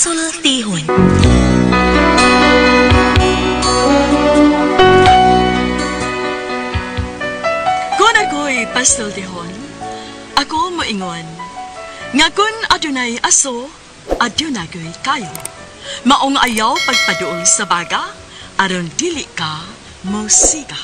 Pasultihon. Kung ako'y pasultihon, ako moingon, nga kun adunay aso, adunay ko'y kayo. Maong ayaw pagpaduol sa baga, aron dili ka musika.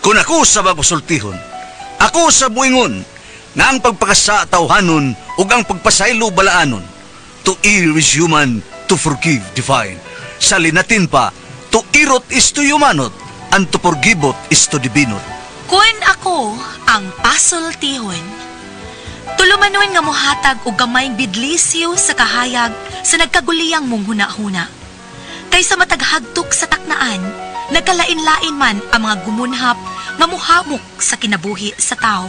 Kung ako sa babasultihon, ako sa buingon, nga ang pagpakasa tawhanon ug ang pagpasaylo balaanon. To err is human, to forgive divine. Sa linatin pa, to irot is to humanot, and to forgivot is to divinot. Kun ako ang pasultihon, tulumanon nga mohatag og gamayng bidlisyo sa kahayag sa nagkaguliyang mong huna-huna. Kaysa mataghagtok sa taknaan, nagkalain-lain man ang mga gumunhap nga muhamok sa kinabuhi sa tao.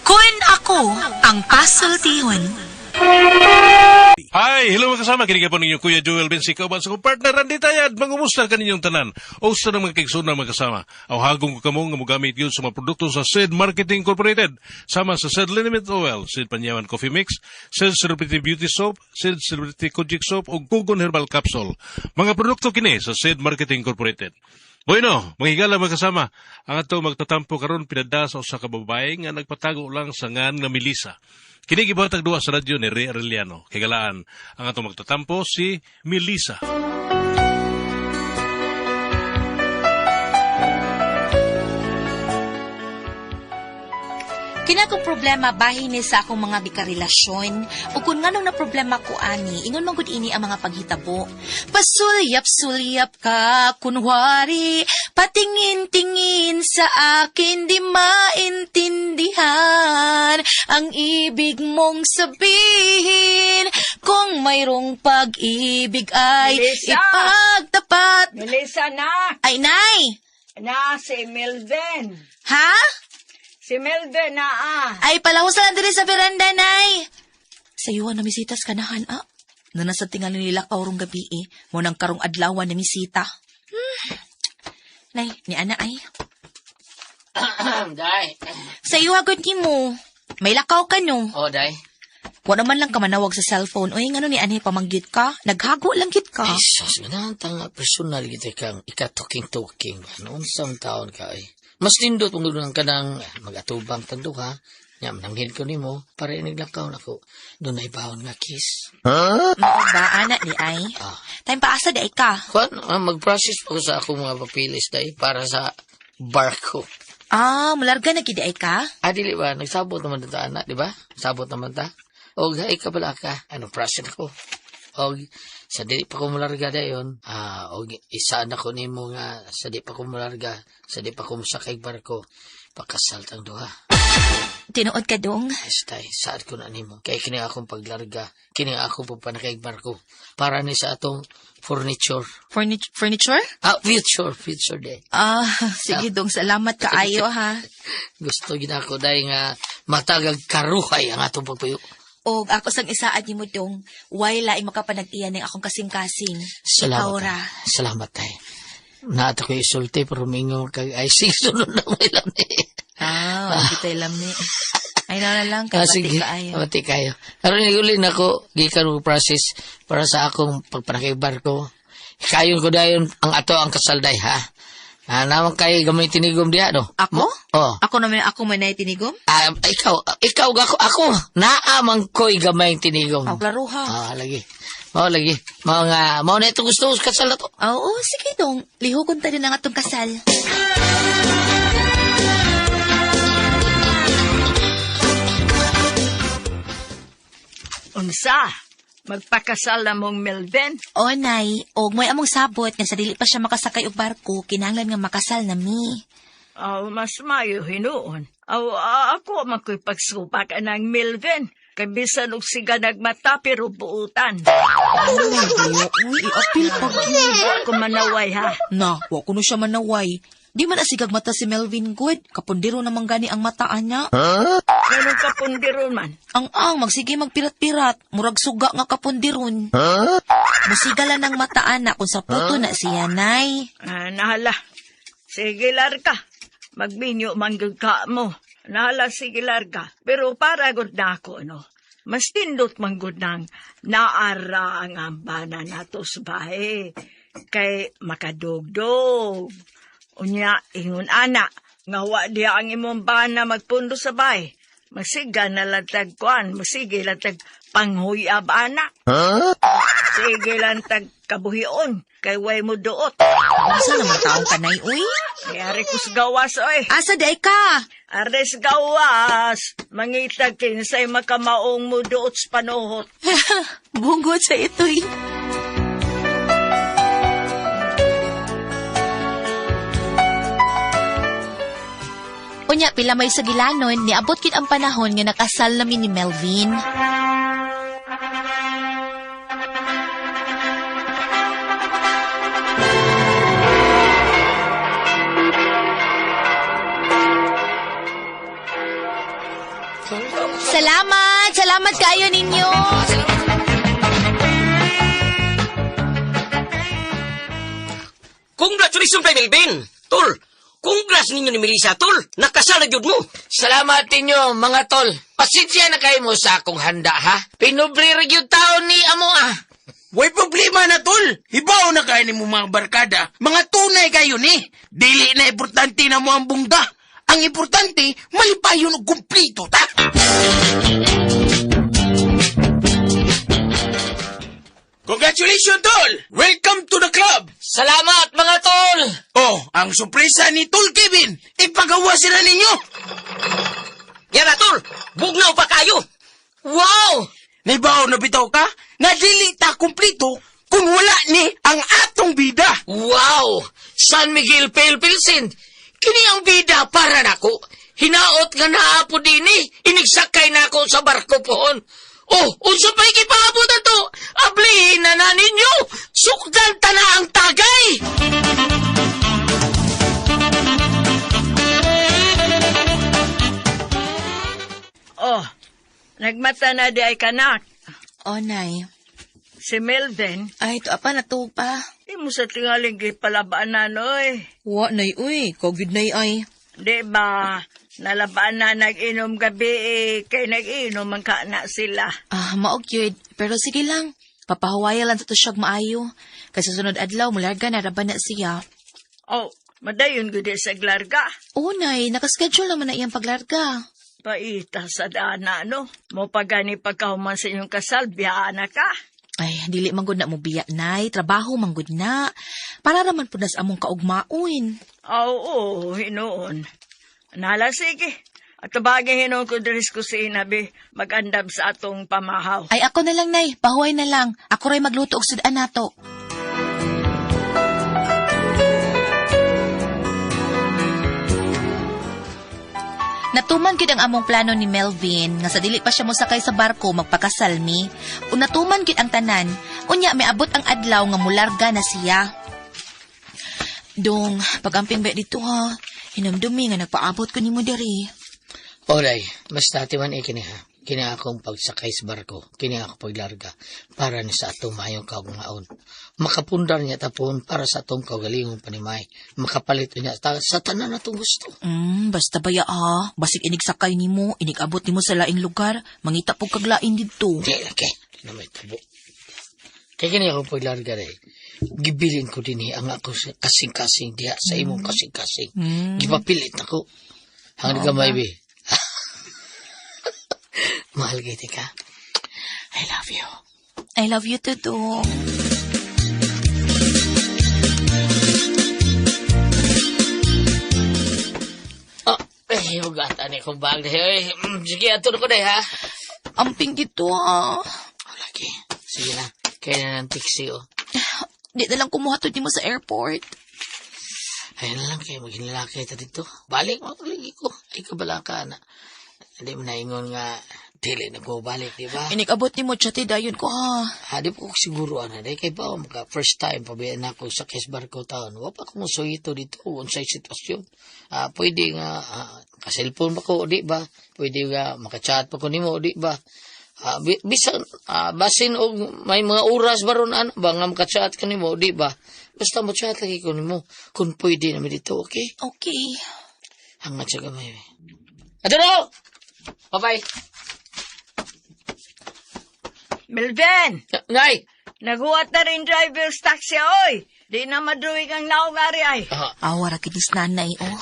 Kun ako ang pasultihon, Hi, hello mga kasama. Kini po ninyo Kuya Joel Bensica uban sa kong partner Randy Tayad. Mangumusta kaninyong tanan? O sa ng mga kaigsoon mga kasama. Aw hagong ko kamo nga mogamit yun sa mga produkto sa Sid Marketing Incorporated. Sama sa Sid Liniment Oil, Sid Panyawan Coffee Mix, Sid Celebrity Beauty Soap, Sid Celebrity Kojic Soap o Gugon Herbal Capsule. Mga produkto kini sa Sid Marketing Incorporated. Bueno, mga higala mga kasama, ang ato magtatampo karon pinada sa usa ka babae nga nagpatago lang sa ngan nga Melissa. Kini gibuhatag duha sa radyo ni Ray Arellano. Kagalaan, ang ato magtatampo si Melissa. Kina kong problema bahin ni sa akong mga gikarelasyon o kung nganong na problema ko ani, ingon man gud ini ang mga paghitabo. Pasulyap-sulyap ka kunwari, patingin-tingin sa akin di maintindihan ang ibig mong sabihin. Kung mayroong pag-ibig ay Melissa! ipagtapat. Melissa na! Ay, nay! Na si Melvin. Ha? Si Melvin na ah. Ay, palahusan lang diri sa veranda, nay. Sayuan na misitas kanahan, ah. Nana sa tingali nila kaurong gabi, eh. Mo nang karong adlawan na misita. Nay, ni ana ay. Day. Sayuha gud nimo. May lakaw ka no. Oh, day. Wa naman lang ka manawag sa cellphone. Uy, ngano ni anhi pamanggit ka? Naghago lang gid ka. Ay, sus, ganang tanga personal gito kang ika-talking-talking ba? Noon sa taon ka ay. Mas nindot mong ganoon ka ng mag-atubang tando ka. Nya, mananghid ko nimo para iniglakaw na ko. Doon ay baon nga kiss. Mao ba ana di ay? Ah. Time paasa di ay ka. Kuan, mag-process pa ko sa akong mga papilis, day, para sa barko. Ah, mularga na gid ay ka? Ah, dili ba? Nagsabot naman ta, anak, di ba? Sabot naman ta. Og, ay ka pala ka. Ano, process ako. Og, sa dili pa ko mularga dayon, og isa na ko nimo nga, sa di pa ko mularga, sa di pa ko musakay barko, pakasal tang duha. Tinuod ka dong. Estay, saad ko na nimo. Kay kini akong paglarga, kini akong pagpanakay barko, para ni sa atong furniture. Furniture? Ah, future, future day. Ah, sige dong, salamat kaayo ha. Gusto gid ako dahil nga matagag karuhay ang atong pagpuyo. Og ako sang isaad nimo dong, way laing makapanag-iya ning akong kasing-kasing. Salamat. Ikaw ra. Tay. Salamat tay. Naata ko isulti pero mingo kag ay sige sunod na may lami. Ah, wala kita ilam ni. Ay na lang kay Ah, pati sige, kaayo. pati kayo. Karon niguli na ko gikan og process para sa akong pagpanakay barko. Kayon ko dayon ang ato ang kasalday ha. Ah, naman kay gamay tinigom diha no. Ako? Oh. Ako naman ako man ay tinigom? Ah, ikaw, ikaw gako ako. Naa man ko'y gamay tinigom. Aw, klaro ha. Ah, lagi. Mao lagi. Mao nga, mao na itong gusto ko kasal na to. Oo, sige dong. Lihokon ta din ang atong kasal. Unsa? Magpakasal na mong Melvin? O nay, og may among sabot nga sa dili pa siya makasakay og barko, kinahanglan nga makasal na mi. Aw, mas mayo hinuon. Aw, ako man ko'y pagsupak anang Melvin. Kay bisan og siga nagmata pero buutan. Uy, iapil pa gyud. Wa ko manaway ha. Na, wa kuno siya manaway. Di man asigag mata si Melvin good. Kapundiro naman gani ang mataan niya. Ganun kapundiron man. Ang magsige magpirat-pirat, murag suga nga kapundiron. Musiga lang ng mataan na kung sa puto na siya, nay. Ah, nahala. Sige, larga. Magbinyo man gyud ka mo. Nahala, sige, larga. Pero para gud na ako, no? Mas tindot manggod nang naara ang ambana nato sa bahay. Kay makadugdog. Unya, ingon ana, nga wa diya ang imong bana magpundo sa bahay. Masiga na lantag kuan, masige lantag panghuyab ana. Sige lantag kabuhion, kay way mo duot. Unsa naman taong kanay, uy? Ay, ari ko sa gawas, oy. Asa day ka? Ares gawas, mangitag kinsay makamaong mo duot sa panuhot. Bungot sa ito'y. Unya, pila may sa gilanon, niabot kit ang panahon nga nakasal nami ni Melvin. Salamat! Salamat kayo ninyo! Congratulations kay Melvin! Tol, congrats ninyo ni Melissa, tol! Nakasal na gyud mo! Salamat ninyo, mga tol. Pasensya na kayo mo sa akong handa, ha? Pinubre ra gyud taon ni amo, ah. Way problema na, tol. Hibaw na kayo ni mo mga barkada. Mga tunay kayo ni. Dili na importante na mo ang bungga. Ang importante, malipayon og kumplito, ta? Congratulations, tol! Welcome to the club! Salamat, mga tol! Oh, ang sorpresa ni Tol Kevin, ipagawa sila ninyo! Yara, tol! Bugnaw pa kayo! Wow! Naibaw na bitaw ka? Nga dili ta kumplito kung wala ni ang atong bida. Wow! San Miguel Pale Pilsen! Kini ang bida para nako. Hinaot nga naapo dini. Inigsakay nako sa barko pohon. Oh, unsa pa'y gipaabot ato? Ablihin na na ninyo! Sukdan ta na ang tagay! Oh, nagmata na di ay kanak. Oh, nay. Si Melvin, Ay, ito apa, natuog pa. di mo sa tingaling gipalabaan na, noy. Wa, nay, uy. Kogid, nay, ay. Di ba, nalabaan na nag-inom gabi eh, kay nag-inom ang kana sila. Ah, maog yun. Pero sige lang. Papahuwaya lang sa to siyag maayo. Kasi sunod adlaw, mularga na raban na siya. Oh, madayon gud sa glarga. Oh, nay, nakaschedule naman na iyang paglarga. Paita sa dana, no? Mo pagani pagkahuman sa inyong kasal, biyaan na ka. Ay, dili man gud na mo biya, nay. Trabaho man gud na. Para raman po nas among kaugmaon. Oo, hinuon. Nala, sige. At bagay hinuon ko diri sa kusina, be. Magandam sa atong pamahaw. Ay, ako na lang, nay. Pahuway na lang. Ako ray magluto og sudan nato. Natuman gid ang among plano ni Melvin nga sa dili pa siya mosakay sa barko magpakasal mi. O natuman gid ang tanan. Unya miabot ang adlaw nga mularga na siya. Dong, pagamping ba dito ha? Hinumdumi nga nagpaabot ko nimo diri. Oray, basta ti man ikini ha. Kini akong pagsakay sa barko, kini ako paglarga para ni sa atong maayong kaugmaon. Makapundar niya tapon para sa atong kaugalingong panimay. Makapalit niya ta, sa tanan natong gusto. Basta baya ha. Basig inig sakay nimo, inig abot nimo sa laing lugar, mangita pug kaglain didto. Di, okay. Di na may tabo. Kaya kini akong paglarga rin. Gibilin ko din eh, ang ako sa kasing-kasing diha sa imong kasing-kasing. Gipapilit ako. Hanggang gamay, be. Mahal kita ka. I love you. I love you too, Dong. Oh, eh, hugatan eh kong bag. Eh, sige, ato na ko dahil, ha? Amping dito ha. Oh, lagi. Sige na. Kaya na ng taxi, oh. Di na lang kumuha to nimo sa airport. Ayun na lang, kaya maghinlalaki ta dito. Balik, mapagligi ko. Ay, kabala ka na. Hindi mo naingon nga, dili na ko balik, di ba? Inig abot nimo chati dayon ko ha. Ha, di po ko siguro, ana. Dahil kay ba, maka first time, pabayaan na ako sa Kesbar ko taon. Wa pa ko musuhito dito, unsay sitwasyon. Ah, pwede nga, ka-cellphone ba ko, di ba? Pwede nga, maka-chat pa ko nimo, di ba? Ah, bisan, basin og may mga oras ba ron, ano ba, nga maka-chat ka nimo, di ba? Basta mo chat lagi ko nimo, kung pwede naman dito, okay? Okay. Hangat siya gamay. Adoro! Bye-bye! Melvin, Nay! Naguwat na rin driver's taxi, oy. Di na madruwig ang naong ari ay. Awa ra kinis nanay, oh.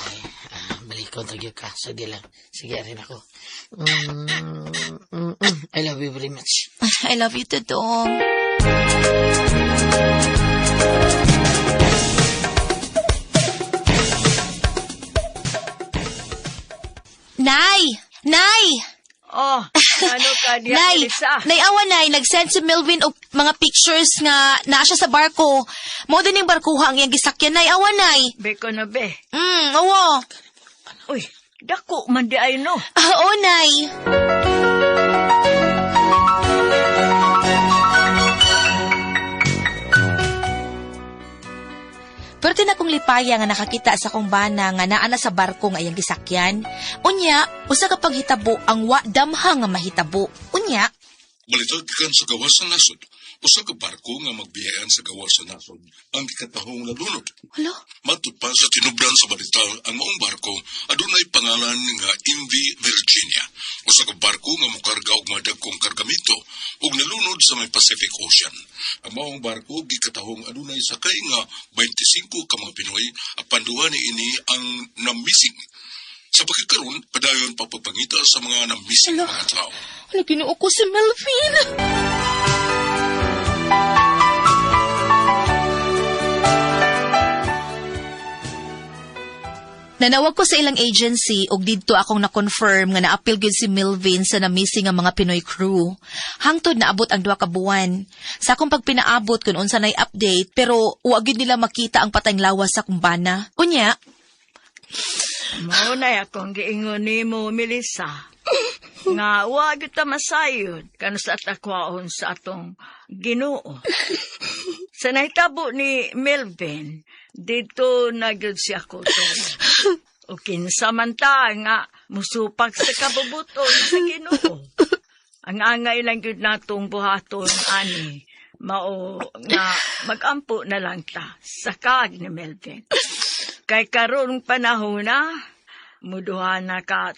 Balikon tagyo ka. Sige lang. Sige, rin ako. I love you very much. I love you too, Dong. Nay! Nay! Oh, ano ka diya, Nay! Melissa? Nay, awa, nay. Nag-send si Melvin og mga pictures nga naa siya sa barko. Mo din yung barkuha ang iyang gisakyan, nay. Awa, nay. Beko na be. Awa. Uy, dako man di ay no. Ah, oo, nay. Pero tin akong lipaya nga nakakita sa akong bana nga naa na sa barko nga iyang gisakyan. Unya, usa ka paghitabo ang wa damha nga mahitabo. Unya, Balita gikan sa gawas sa nasod. Usa ka barko nga magbiyahan sa gawas sa nasod ang gikatahong nalunod. Hala, Matud pa sa tinubdan sa balita ang maong barko adunay pangalan nga MV Virginia. Usa ka barko nga mokarga og mga dagkong kargamento ug nalunod sa may Pacific Ocean. Ang maong barko gikatahong adunay sakay nga 25 ka mga Pinoy apan duha niini ang na-missing. Sa pagkakaroon, padayon pa pagpangita sa mga na-missing mga tao. Hala, Ginoo ko si Melvin. Nanawag ko sa ilang agency ug didto akong na-confirm nga naapil gyud si Melvin sa na-missing nga mga Pinoy crew. Hangtod naabot ang duha ka buwan. Sa akong pagpinaabot kun unsa nay update pero wa gyud nila makita ang patayng lawas sa kumbana. Unya, Mao na akong giingon nimo, Melissa. Nga wa gyud ta masayod kanu sa takwaon sa atong Ginoo. Sa nahitabo ni Melvin, dito na gyud siya ko. O kinsa man ta nga musupak sa kabubuton sa Ginoo. Ang angay lang gyud natong buhaton ani mao nga magampo na lang ta sa kag ni Melvin. Kay karon panahon na, muduha na ka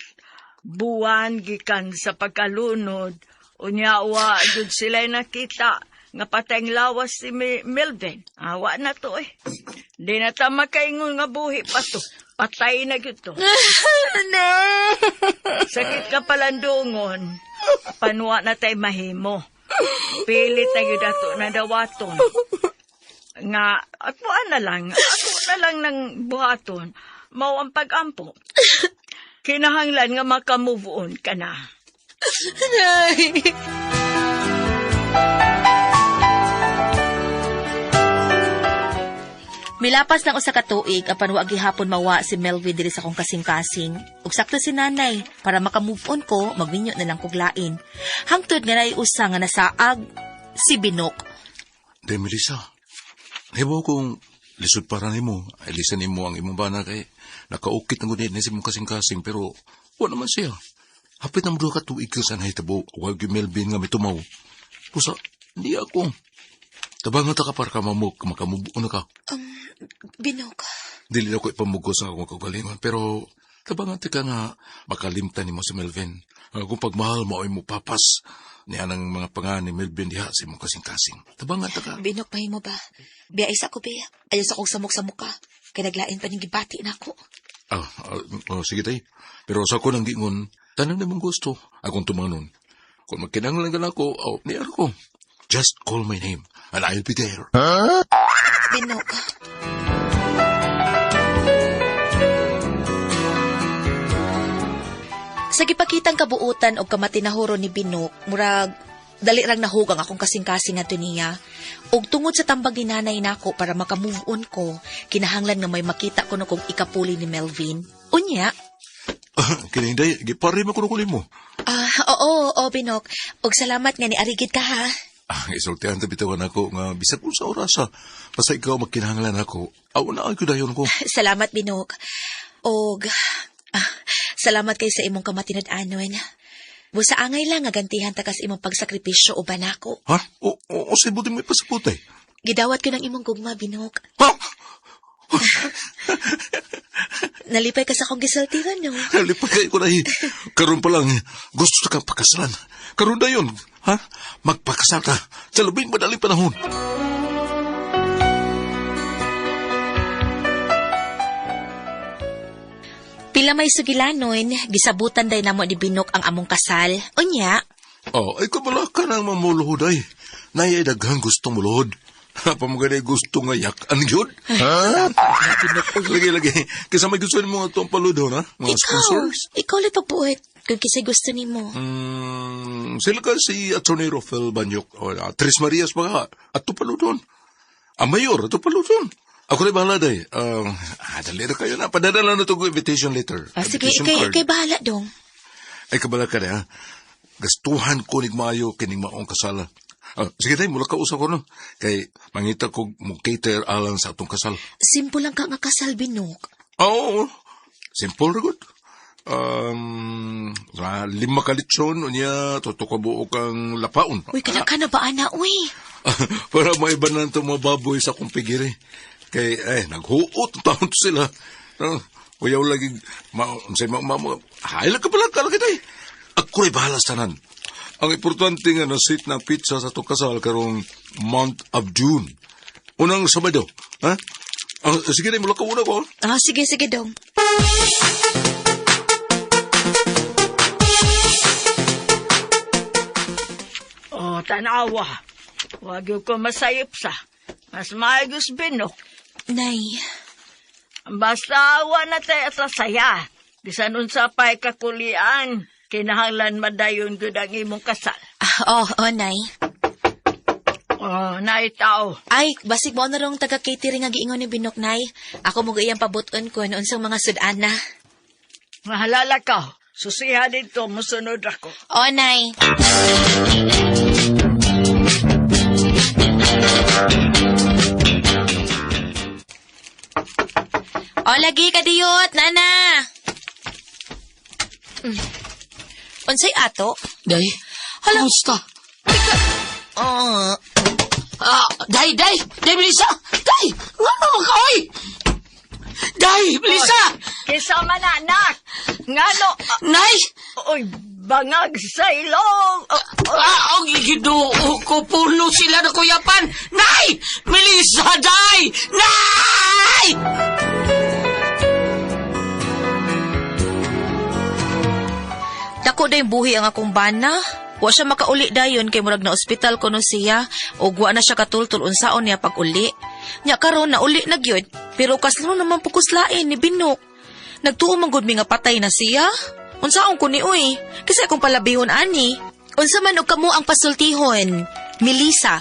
buwan gikan sa pagkalunod, unya wa jud sila nakita nga patayng lawas si Melvin. Awa na to eh. Di na ta makaingon nga buhi pa to. Patay na gyud to. Sakit ka palandungon, panuwa na tay mahimo. Pilit na gyud ato na dawaton. Nga, atuan na lang, ato na lang ng buhaton, mao ang pag-ampo. Kinahanglan nga makamove on ka na. Nay. Milapas lang usa ka tuig apan wa gihapon mawa si Melvin diri sa akong kasing-kasing. Ug sakto si nanay para maka-move on ko, magminyo na lang kog lain. Hangtod nga naay usa nga nasaag si Binok. Day, Melissa, hibaw kong lisod para nimo. Elisan nimo ang imong bana kay nakaukit na ngunit na si mong kasing-kasing pero wa naman siya. Hapit na duha ka tuig ka sa nahitabo, wa gyud Melvin nga mitumaw. Pusa, di ako. Tabangan ta ka para ka mamuk, makamubuo na ka. Binok. Dili na ko ipamugos ang akong kaugalingon, pero tabangan ta ka nga makalimtan nimo si Melvin. Ang akong pagmahal mo ay mo papas. Niya ang mga pangan ni Melvin diha sa imong kasing-kasing. Tabangan ta ka. Binok, mahimo ba? Biya isa ko, biya. Ayaw sa kong samok sa muka. Kay naglain pa ning gibati na ako. Oh, sige tay. Pero sa ko nang giingon, tanan na mong gusto. Akong tumanon. Kung magkinahanglan ka na ako, oh, niar ko. Just call my name and I'll be there. Binok. Sa gipakitang kabuutan og kamatinahuro ni Binok, murag dali rang nahugang akong kasing-kasing ngadto niya. Og tungod sa tambag ni nanay nako para maka-move on ko, kinahanglan nga may makita ko no kung ikapuli ni Melvin. Unya, Kininday, gipare mo kuno mo. Oo, oo, Binok. Og salamat nga ni Arigid ka ha. Isultihan ta bitawan ako nga bisag unsa oras ha. Basta ikaw magkinahanglan ako. Aw na ay dayon ko. Salamat, Binok. Og salamat kay sa imong kamatinad-anon. Busa angay lang nga gantihan ta kas imong pagsakripisyo uban nako. Ha? O sa buti mo ipasabot eh. Gidawat ko ng imong gugma, Binok. Ha? Nalipay ka sa akong gisultihan, no? Nalipay kayo ko, day. Karon pa lang, gusto kang pakasalan. Karon na yun, ha? Magpakasal ka sa labing madaling panahon. Pila may sugilanon, gisabutan day namo ni Binok ang among kasal. Unya, Oh, ay kabala ka nang mamuluhod ay. Nayay daghang gusto muluhod. Pamaganay gusto nga yak-an yun. Ha? Lagi, lagi. Kaysa may gusto nimo nga itong paludon, ha? Mga ikaw, sponsors. ikaw lang pagbuot. Kung kisay gusto nimo. Sila ka si Atty. Rafael Banyok. O, Tres Marias pa ka. At paludon. Ang mayor, ato paludon. Ako rin bahala, day. Dali na kayo na. Padadala na ito ko invitation letter. Ah, sige, Invitation ikay, card. ikay bahala dong. Ay, kabala ka na, ha? Gastuhan ko nig maayo kining maong kasala. Sige tay, mula ka usa ko no. Kay mangita ko mo cater alang sa atong kasal. Simple lang ka nga kasal, Binok. Oo, simple ra gud. Sa 5 ka lechon unya tuto ka buok ang lapaon. Uy, kana ka na ba, ana? Uy, Para maiba na itong mga baboy sa akong pigiri. Kay, naghuot taon to sila. Kuyaw lagi, ma, unsay ma, ma, ma, hayla ka pala, kalaki tay. Ako rin bahala sa tanan. Ang importante nga na-sit ng pizza sa itong kasal karong month of June. Unang Sabado. Ha? Sige na, mula ka una ko. Ah, sige, sige dong. Oh, tanawa. Wag yun ko masayip sa. Mas maayos Binok. Nay, Basta awa na tayo sa saya. Bisan unsa pa'y kakulian. Kinahanglan madayon gud ang imong kasal. ah, oh, oh, Nay. Oh, naitaw. Ay, basig mo na rong taga-catering nga giingon ni Binok, Nay. Ako mo gayang pabuton ko noon sa mga sudana. Mahalala ka. Susiha dito, musunod ako. Oh, Nay. O, lagi ka diyot, nana. Unsay ato? Day, Hala. kumusta? Oh, Ah, day, day! Day, Melissa! Day! Nga naman ka, oy! Day, Melissa! Kisa man anak. Ngano? Nay! Oy, bangag sa ilong. Oh, oh. Ah, ang ginoo ko, puno sila na kuyapan! Nay! Melissa, day! Nay! Dako day buhi ang akong bana. Wa siya makauli dayon kay murag na ospital kuno siya ug wa na siya katultol unsaon niya pag-uli. Nya karon na uli na gyud, pero kaslo naman pukuslain ni Binok. Nagtuo man gud mi nga patay na siya. Unsaon ko ni uy? Kasi akong palabihon ani. Unsa man og kamo ang pasultihon? Melissa.